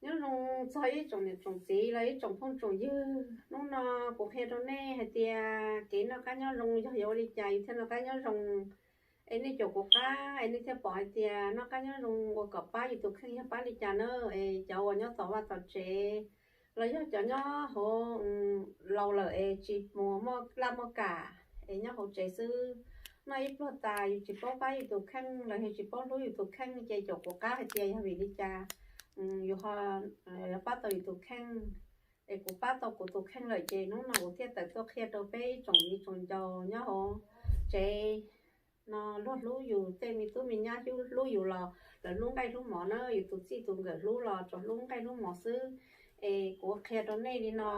Nyob zoo txog ib tsoom niam tsoom txiv los ib tsoom phooj tsoom ywg, hnub no kuv qhia rau nej hais tias kev noj qab nyob zoo yog yuav ua li cas yus thiaj noj qab nyob zoo. Es nej caum kuv qab es nej thiaj pom hais tias noj qab nyob zoo uas kom pab yus tus kheej yog pab li cas na. Es cov uas nyob tom vaj tom tsev los yog cov nyob hauv laus lawm es tsis mus muaj laj muaj kam es nyob hauv tsev xwb, noj ib pluag tas yus tsis paub pab yus tus kheej los yog tsis paub hlub yus tus kheej ces caum kuv qab hais tias yog vim li cas yus ho pab tau yus tus kheej. Es kuv pab tau kuv tus kheej lawm ces hnub no kuv thiaj tawm tuaj qhia rau peb ib tsoom viv tsoom ncaus nyob hauv tsev no, luag hlub yus, tej me tub me nyab hlub yus los lawv hlub nqaij hlub mov na, yus tus txij tus nkawm hlub los tsuas hlub nqaij hlub mov xwb. Es kuv qhia rau nej li no,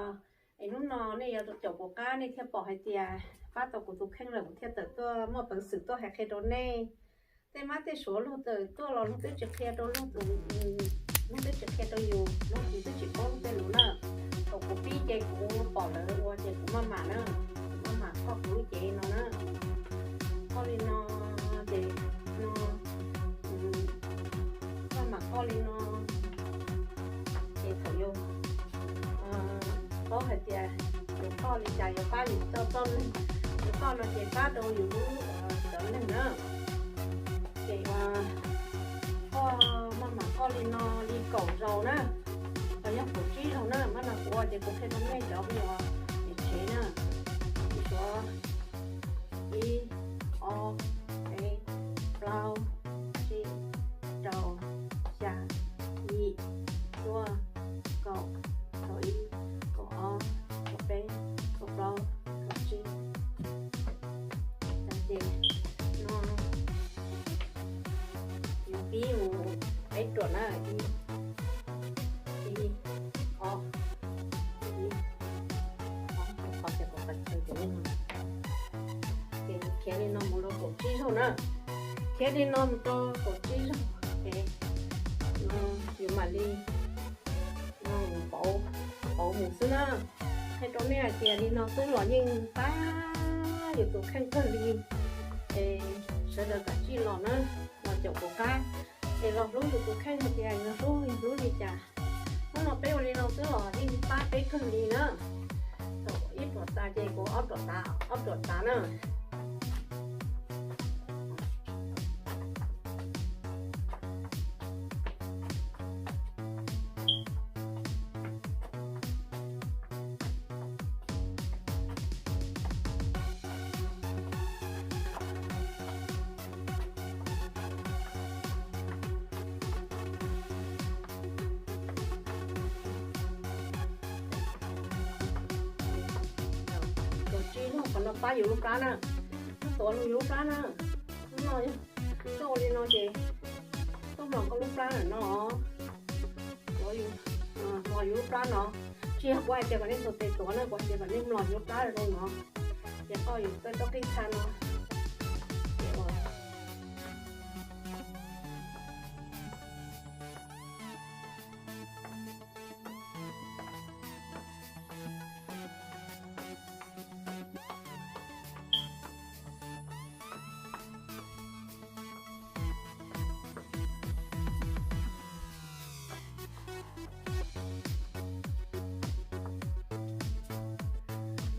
es hnub no nej yuav caum kuv qab nej thiaj pom hais tias pab tau kuv tus kheej lawm kuv thiaj tawm tuaj muaj peev xwm tuaj hais qhia rau nej. Tej mab tej suav luag tawm tuaj los luag twb tsis qhia rau luag tus, luag twb tsis qhia rau yus, luag twb tsis paub tej lus na. Thaum kuv pib ces kuv pom lawv ua ces kuv maj mam na, kuv maj mam koj kuv lub cev no na, koj li no ces no, maj mam koj li no ces thaum yus paub hais tias yus koj li cas yus pab yus tau txoj neeg, yus koj no ces pab rau yus lub cov neeg na. Ces koj maj mam koj li no li kaum zaus na, los yog kaum tsib zaus na, maj mam ua ces kuv qhia rau nej cov uas niam tsev na, suav ib, ob, peb, plaub, tsib, rau, xya, yim, cuaj, kaum, kaum ib, kaum ob, kaum peb, kaum plaub, kaum tsib. Ces no yus pib mus peb ruam na, ib, ib, ob, ib, ob, ces kuv qhov chaw ces no, ces khiav li no mus rau kaum tsib zaug na, khiav li no mus rau kaum tsib zaug ces no yus mam li pauv, pauv mus xwb na. Qhia rau nej hais tias li no xwb los yeej pab yus tus kheej kawg li. Es sawv daws kav tsij los na, los caum kuv qab, es los hlub yus tus kheej hais tias yus hlub, yus hlub li cas. Hnub no peb ua li no xwb los yeej pab peb kawg li na. Thaum ib ruam tas ces kuv ob ruam tas, ob ruam tas na. Kaum tsib zaug qhov no pab yus lub plab na, tuav lug yus lub plab na. Hnub no yog koj ua li no ces koj mlom koj lub plab ntawm no, mlom yus lub plab no. Tsis yog kuv hais tias kom nej tus tes tuav na, kuv hais tias kom nej mlom yus lub plab zoo no, ces koj yus tej txoj qij txha no.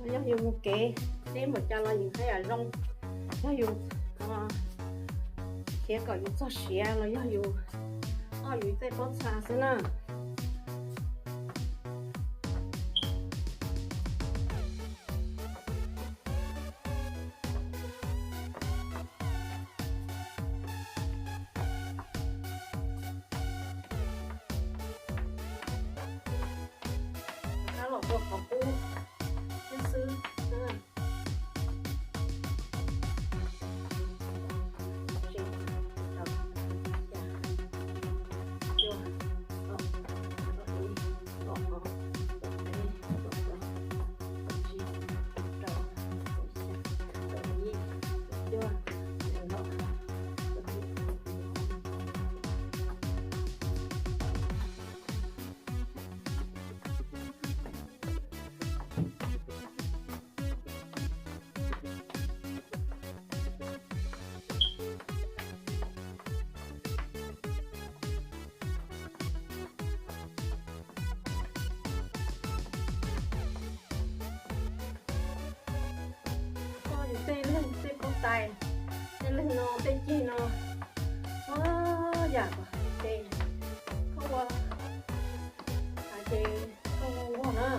Yog yus mus kev deb npaum cas los yus haj yam zoo. Yog yus khiav kom yus txog siav los yog yus oj yus tej pob txha xwb na. Rov qab los rau qhov qub thiab xwb. Tej leeg tej pob tais, tej leeg no tej ceg no, ua yam kom tej koj ua, ces koj ua vog na.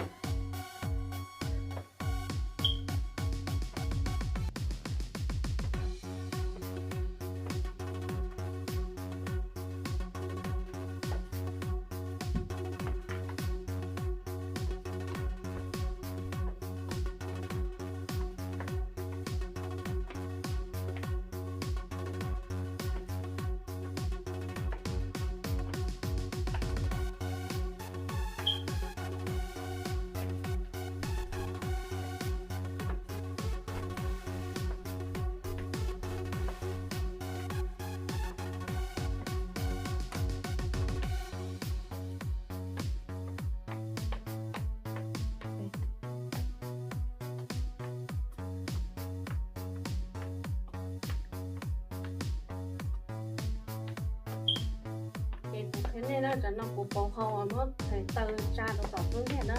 Ces kuv qhia nej na, tam no kuv pauv qhov uas muab txhais taw tsa rau tom kub ntiag na.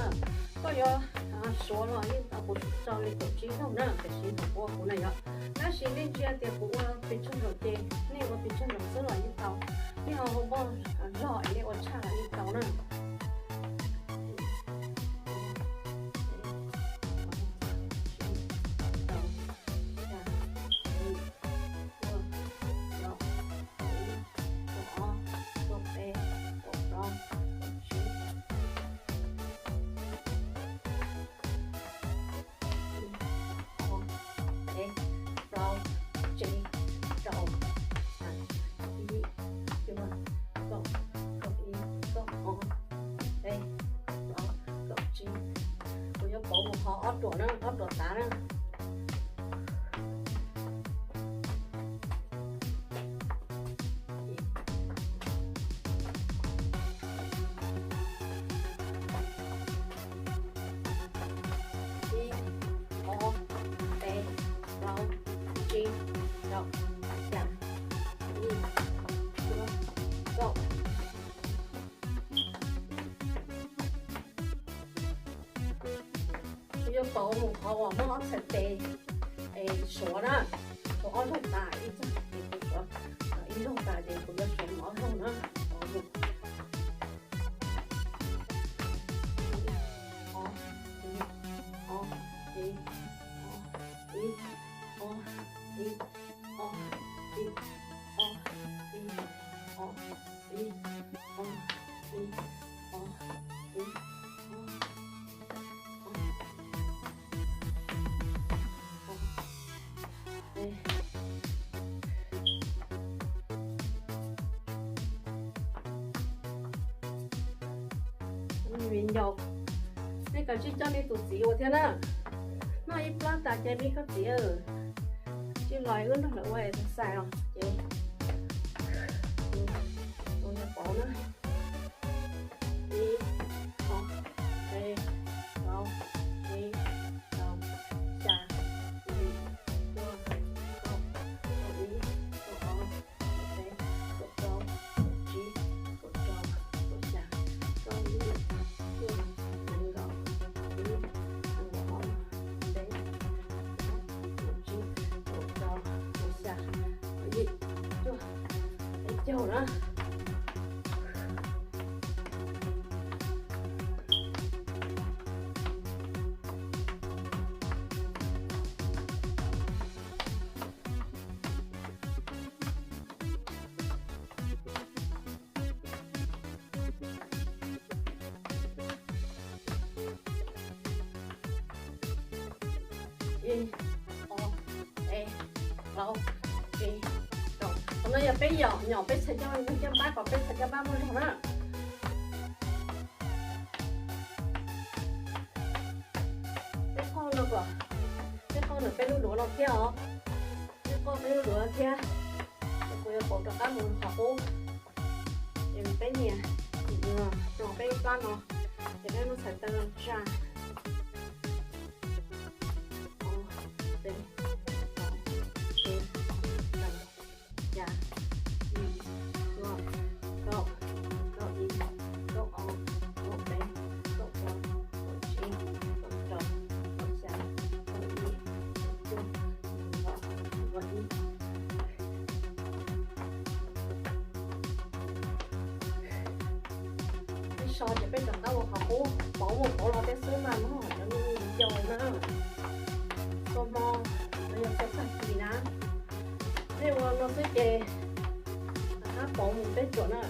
Koj yuav suav los yeej tau, kuv tso li kaum tsib zaug na, tiam sis thaum ua kuv na yog. Tab sis nej ntsia tias kuv ua pes tsawg zaus ces nej ua pes tsawg zaus xwb los yeej tau. Nej ho ua npoj zog es nej ua tshaj los yeej tau na. Ib, ob, peb, plaub, tsib, rau, xya, ib, cuaj, kaum, kaum ib, kaum ob, kaum peb, kaum plaub, kaum tsib. Kuv yuav pauv mus qhov ob ruam na, ob ruam tav na. Ib, ob, peb, plaub, tsib, rau, xya, ib, cuaj, kaum. Kuv yuav pauv mus qhov uas muab ob txhais tes suav na, suav ob zaug tas, ib zaug tas ces kuv yuav suav mus ob zaug na. Ib, ob, ib, ob, ib, ob, ib, ob, ib, ob, ib, ob, ib, ob, ib, ob, ib, ob. Viv ncaus, nej kav tsij coj nej tus txiv ua thiab na. Noj ib plab tas ces me koj txiv, tsis los wb nrog lawv ua exercise os ces tus yog pauv na. Ib, ob, peb, plaub, tsib, rau, xya, yim, cuaj, kaum, kaum ib, kaum ob, kaum peb, kaum plaub, kaum tsib, kaum rau, kaum xya, kaum yim, cuaj, nees nkaum, ib, nees nkaum ob, peb, kaum tsib, kaum rau, kaum xya, kaum yim, cuaj, peb caug na. Ib, ob, peb, plaub, tsib, rau. Qhov no yog peb yom, nyom peb txhais caj, caj npab kom peb txhais caj npab muaj zog na. Peb qhov no kom, peb qhov no peb lub duav no thiab os. Peb qhov peb lub duav no thiab. Kuv yuav pauv rov qab mus qhov qub. Ces peb nias, no peb lub plab no, ces peb muab txhais taw tsa. Ob, peb, plaub, tsib, rau, xya, yim, cuaj, kaum, kaum ib, kaum ob, kaum peb, kaum plaub, kaum tsib, kaum rau, kaum xya, kaum yim, cuaj, So ces peb rov qab ua qhov qub, pauv mus pauv los tej xwb mas muab cov me nyuam yau na. Txhua hmo los yog txhua tag kis na, nej ua no xwb ces rov qab pauv mus peb tsuam na.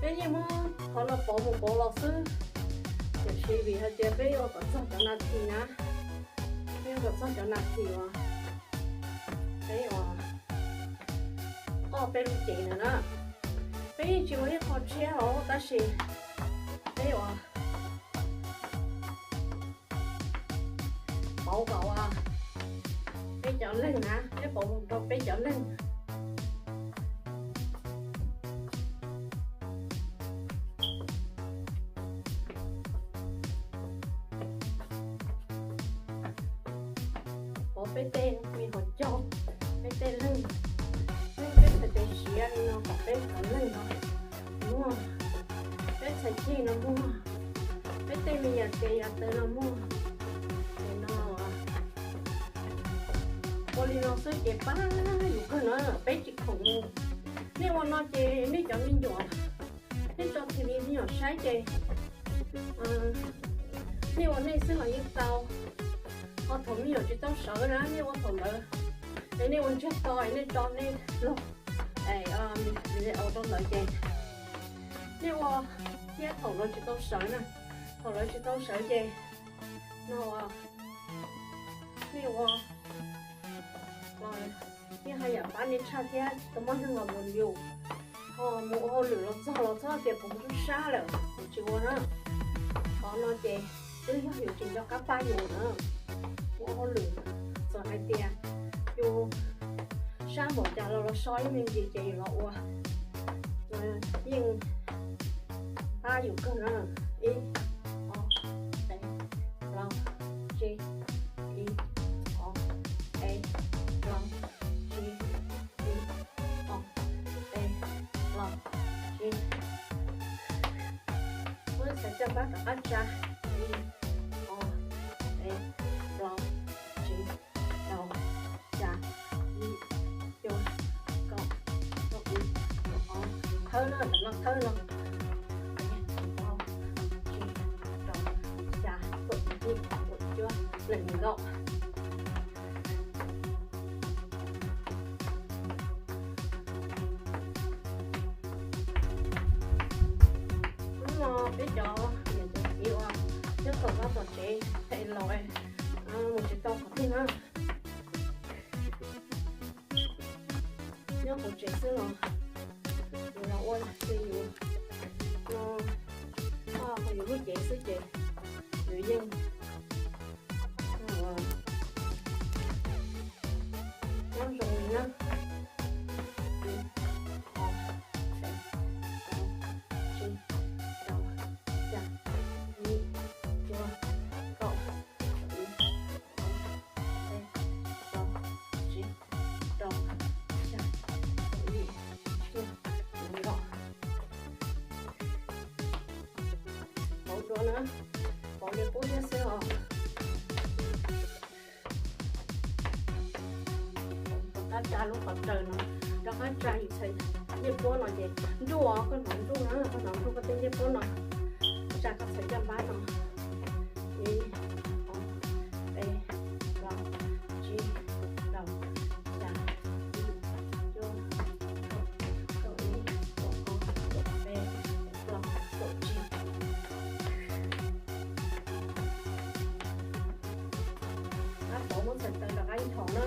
Peb yeej muab qhov no pauv mus pauv los xwb, tiam sis vim hais tias peb yuav kom txog cov nas this na, peb yuav kom txog cov nas this uas peb uas qoj peb lub cev ntawd na. Peb yeej tsis ua ib qho tshiab os, tab sis peb uas pauv kom peb cov leeg na, peb pauv mus rau peb cov leeg. Pauv peb tej me hauv caug, peb tej leeg, peb txhais tes siav li no kom peb cov leeg no muaj, peb txhais ceg no muaj, peb tej me yam tes yam taw no muaj. Ces no ua li no xwb ces pab yus kawg na, peb tsis khoom mus. Nej ua no ces nej cov me nyuam, nej tso tis li me nyuam saib ces nej ua nej xwb los yeej tau. Ho thaum me nyuam tsis tau sawv na, nej ua thaum ntawd es nej ua ntsiag to es nej tso nej log video rau ntawd ces nej ua thiab thaum lawv tsis tau sawv na, thaum lawv tsis tau sawv ces no nej ua los yeej haj yam pab nej tshaj thiab tsis tau muaj neeg los mus yus. Ho mus ua hauj lwm los txog los txhob tias kuv mus sab lawm, kuv tsis ua na. Qhov no ces twb yog yus tsis nco qab pab yus na. Mus ua hauj lwm txawm hais tias yus sab npaum cas los los so ib me ntsis ces yus los ua, yeej pab yus kawg na. Ib, ob, peb, plaub, tsib, ib, ob, peb, plaub, tsib, ib, ob, peb, plaub, tsib. Muab xav caj npab rov qab tsa, ib, ob, peb, plaub, tsib, rau, xya, yim, cuaj, kaum, kaum ib, kaum ob, thawb no, tam no thawb no, peb, plaub, tsib, rau, xya, kaum yim, kaum cuaj, nees nkaum. Hnub no peb cov niam cov txiv uas nyob tom vaj tom tsev phem los mus tsis tau qhov twg na, nyob hauv tsev xwb los yus los ua xwb, yus no yus lub cev xwb ces yus yeej nyob zoo li na. Ib, ob, peb, plaub, tsib, rau, xya, yim, cuaj, kaum, ib, ob, peb, plaub, tsib, rau, xya, kaum yim, cuaj, nees nkaum. Pauv dua na, pauv li qub thiab xwb os. Rov qab tsa lub qhov raws no, rov qab tsa yus txhais ncej puab no ces nruj os, koj hnov nruj na, koj hnov nruj koj tej ncej puab no, tsa koj txhais caj npab no. Ib, ob, peb, plaub, tsib, rau, xya, yim, cuaj, kaum, kaum ib, kaum ob, kaum peb, kaum plaub, kaum tsib. Rov qab pauv muab txhais taw rov qab ib thom na.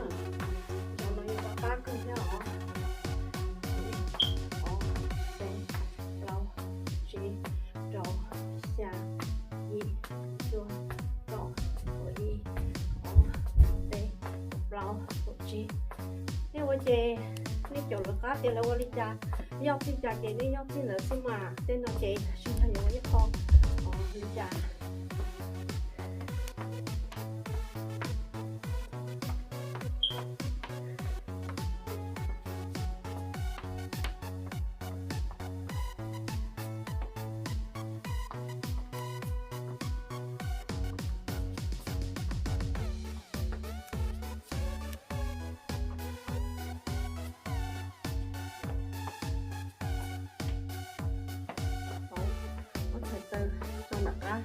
Cov no yeej pab pab kawg thiab os. Ib, ob, peb, plaub, tsib, rau, xya, yim, cuaj, kaum, kaum ib, ob, peb, plaub, kaum tsib. Ces nej caum lawv qab tias lawv ua li cas, yog txij cas ces nej nyob txij ntawd xwb mas. Tej no ces tsis yog yuav ua ib qho li cas. Muab txhais taw rau nram qab.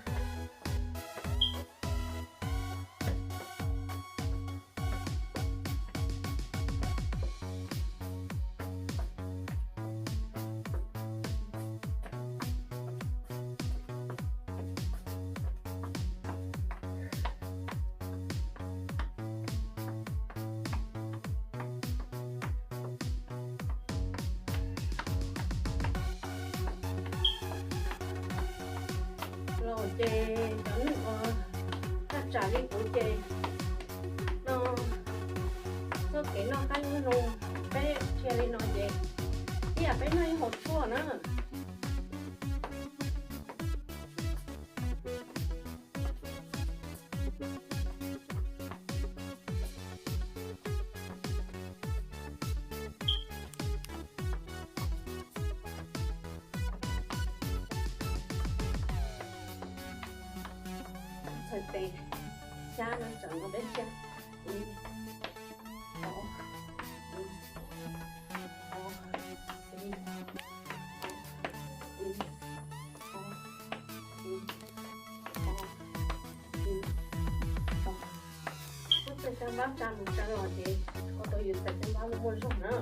Los ces cov neeg uas thaj tsam li kuv ces no, txoj kev noj qab nyob zoo peb qhia li no ces ib yam peb noj ib hom tshuaj na. Txhais tes xyab no tsam no peb xyab. Ib, ob, ib, ob, ib, ib, ob, ib, ob. Muab txhais caj npab tsa mus tsa los ces ua tau yus txhais caj npab muaj muaj zog na.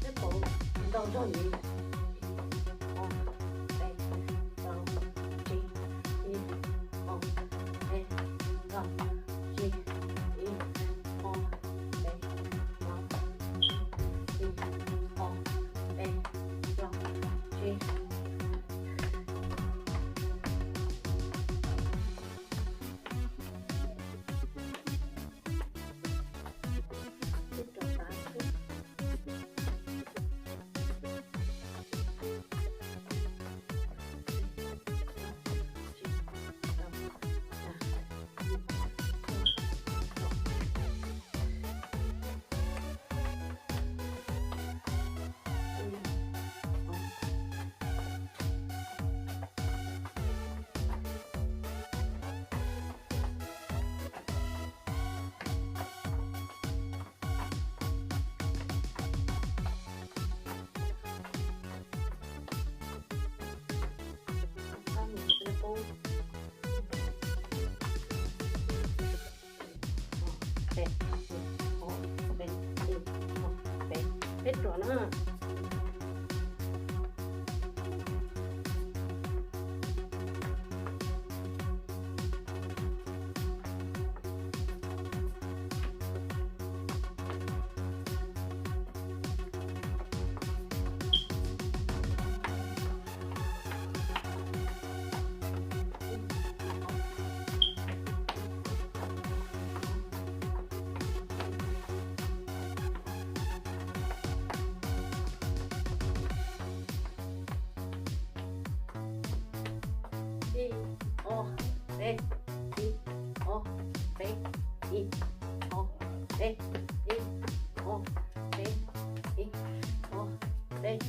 Peb pauv ntau zog li. Ob, peb, rau, tsib, ib, ob, peb, rau, tsib, ib, ob, peb, rau, tsib, ob, peb, rau, tsib. Peb ruam na. Ib, ob, peb, ib, ob, peb, ib, ob, peb, ib, ob, peb, ib, ob, peb,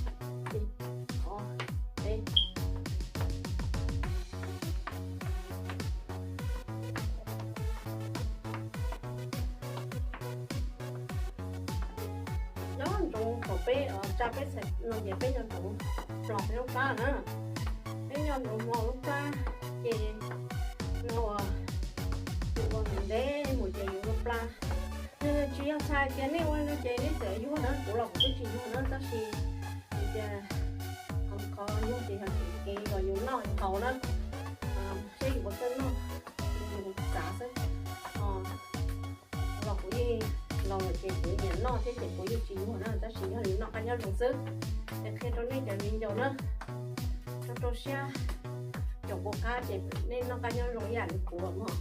ib, ob, peb. Nyob ntsoov thaum peb tsa peb txhais no ces peb nyob ntsoov hlo peb lub plab na. Peb nyob ntsoov hlo lub plab ces no yus ua ntev mus ces yus lub Tsis yog txhais tias nej ua no ces nej txawm yuag na, kuv los kuv twb tsis yuag na, tab sis tias qhov yuag ces yog kev uas yus noj yus haus na, seb yus puas txawj noj, yus txav xwb. Los kuv yeej laus lawm ces kuv nyiam noj thiab ces kuv yeej tsis yuag na, tab sis yog li noj qab nyob zoo xwb. Es qhia rau nej cov viv ncaus na, rau rau siab, caum kuv qab ces nej noj qab nyob zoo ib yam li kuv mog.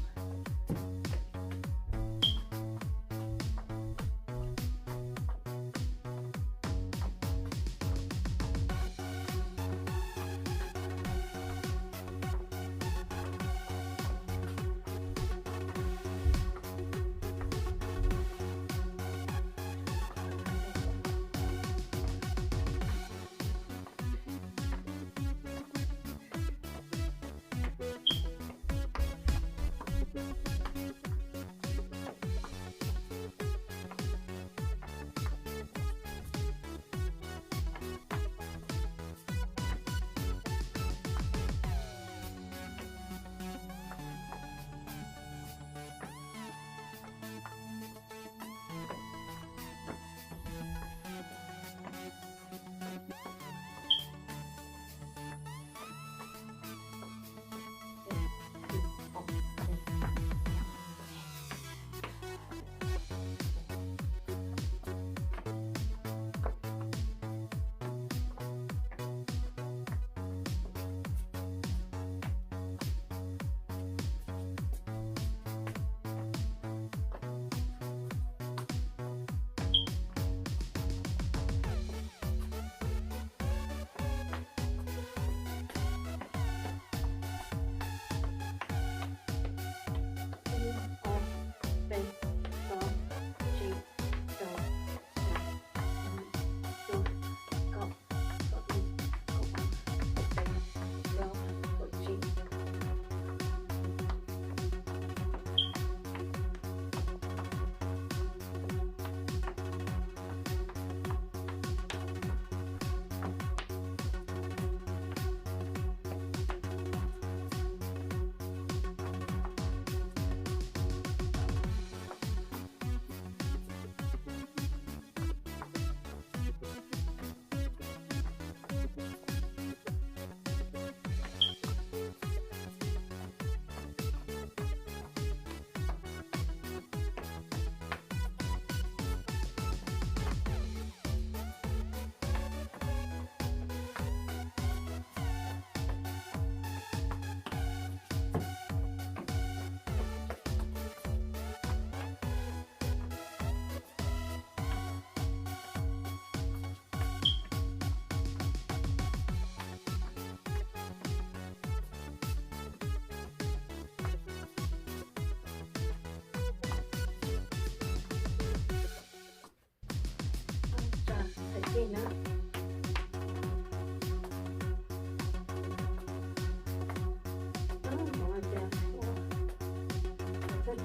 Tsa thaim kej na.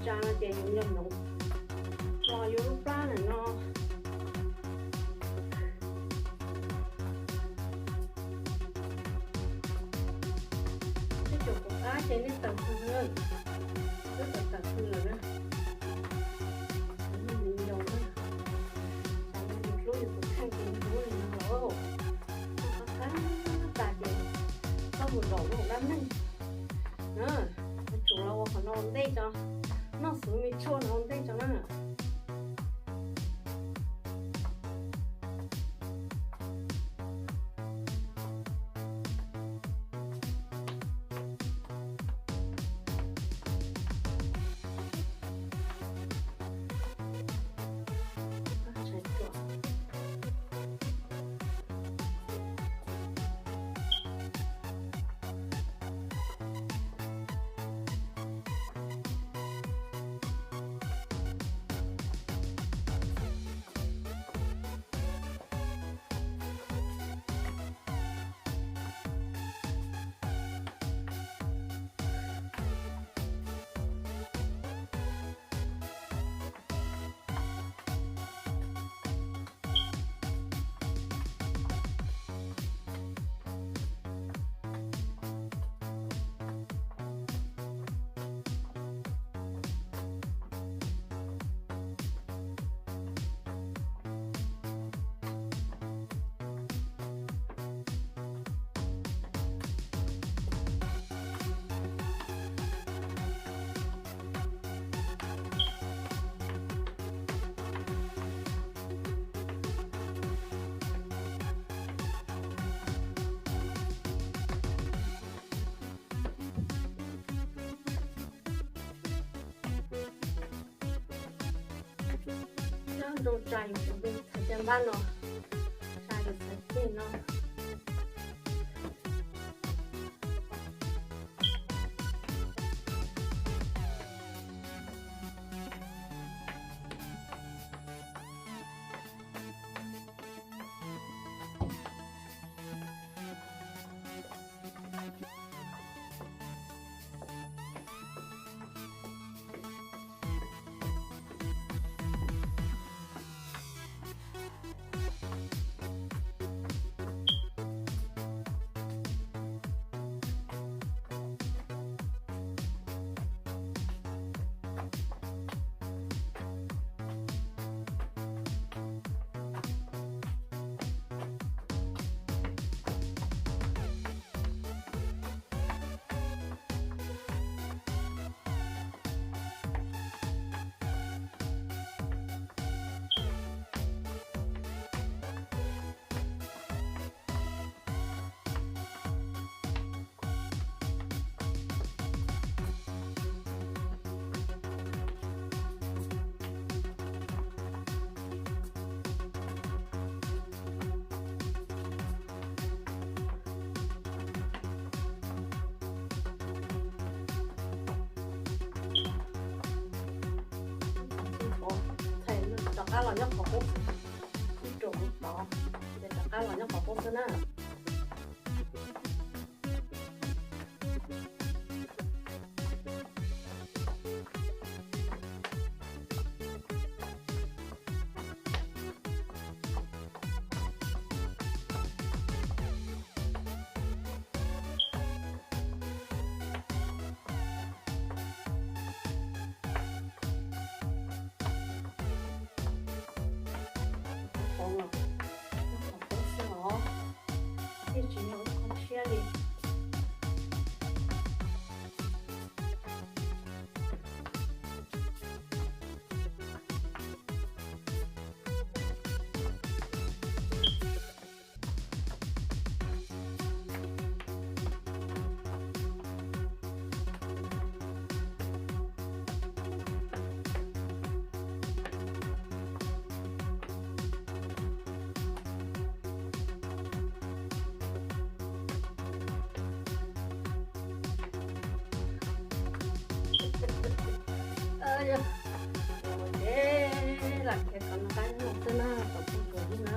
Tsa no ces yus nyob no, los yus lub plab ntawm no. Twb caum kuv qab ces nej tawm hws na, twb tawm tawm hws lawm na. Yus yau na, yus hlub yus tus kheej ces yus hlub li no los, noj qab qab tas ces koj mus zaum lub dab neeg na, ua tsum los ua qhov no ua ntej tso, noj xwb me tshuaj no ua ntej tso na. Rau tsa yus cov me txhais caj npab no, tsa yus txhais ceg no. Txhais rov qab los nyob qhov qub, ib ruam tod, ces rov qab los nyob qhov qub xwb na. Qhov qub xwb os, thiaj tsis yog ib qho tshiab li. Lam khiav kom nws qab no xwb na, kom poob kawg li na.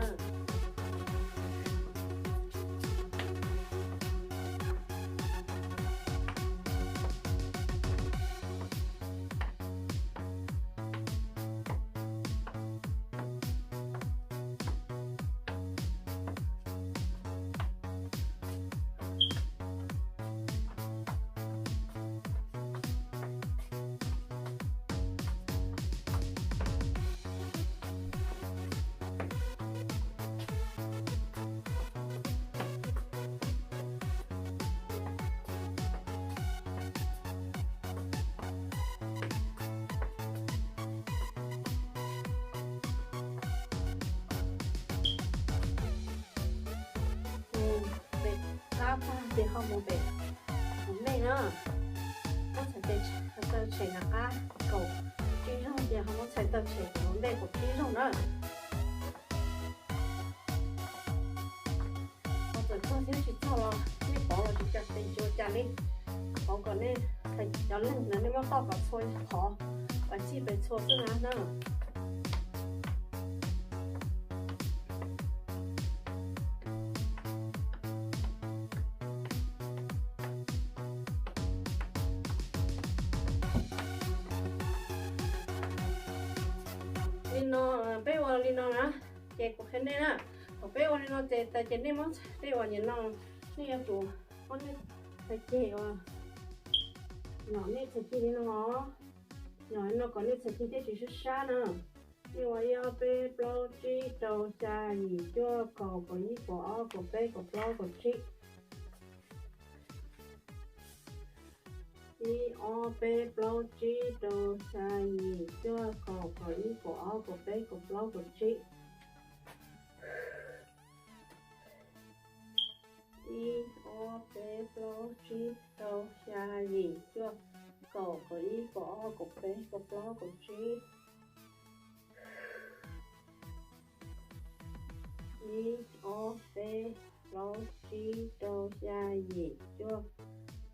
Pem qab tag ces ho mus pem hauv mej na. Muab txhais tes taw tshem nram qab kaum tsib zaug ces ho muab txhais taw tshem hauv ntej kaum tsib zaug na. Ho txawm txog thiab tsis txog los nej pauv los tsis cas, tsis ua cas li. Pauv kom nej txhais cov leeg ntawd nej muab toj kom txhua qhov, kom txij pes txhua xwb na na. Li no, peb ua li no na, ces kuv qhia nej na, thaum peb ua li no ces tas ces nej muab txhais tej uas nim no, nej yuav tsum muab nej txhais ceg uas, nyom nej txhais ceg li no, nyom li no kom nej txhais ceg thiaj tsis sab sab na. Nej ua ib ob peb plaub tsib rau xya yim cuaj kaum kaum ib kaum ob kaum peb kaum plaub kaum tsib. Ib ob peb plaub tsib rau xya yim cuaj kaum kaum ib kaum ob kaum peb kaum plaub kaum tsib. Ib ob peb plaub tsib rau xya yim cuaj kaum kaum ib kaum ob kaum peb kaum plaub kaum tsib. Ib, ob, peb, plaub, tsib, rau, xya, yim, cuaj,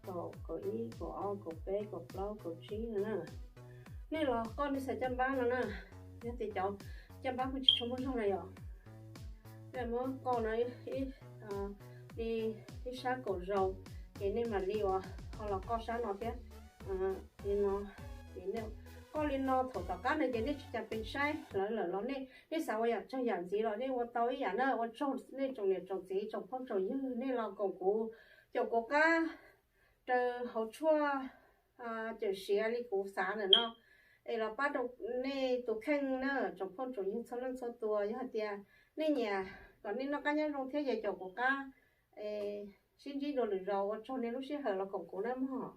kaum, kaum ib, kaum ob, kaum peb, kaum plaub, kaum tsib no na. Nej los qoj nej xaws caj npab no na. Yog tias cov caj npab kuj tsis tshua muaj zog na yom, nej muab qoj no ib, li ib sab kaum zaus, ces nej mam li uas ho los qoj sab no thiab. Li no, qoj li no thaum tom qab no ces nej tsis cas pes saib lawv lawm los nej, nej xav ua yam tsawg yam ntxiv los nej ua tau ib yam na, ua tsaug nej tsoom niam tsoom txiv tsoom phooj tsoom ywg nej los koom kuv caum kuv qab raws hauv tshuaj cawm siav li kuv xav ntawm no, es los pab rau nej tus kheej na tsoom phooj tsoom ywg txhua leej txhua tus. Yog hais tias nej nyiam kom nej noj qab nyob zoo thiab ces caum kuv qab, sib ntsib dua lwm zaus, ua tsaug nej lub sij hawm los koom kuv nawb mog.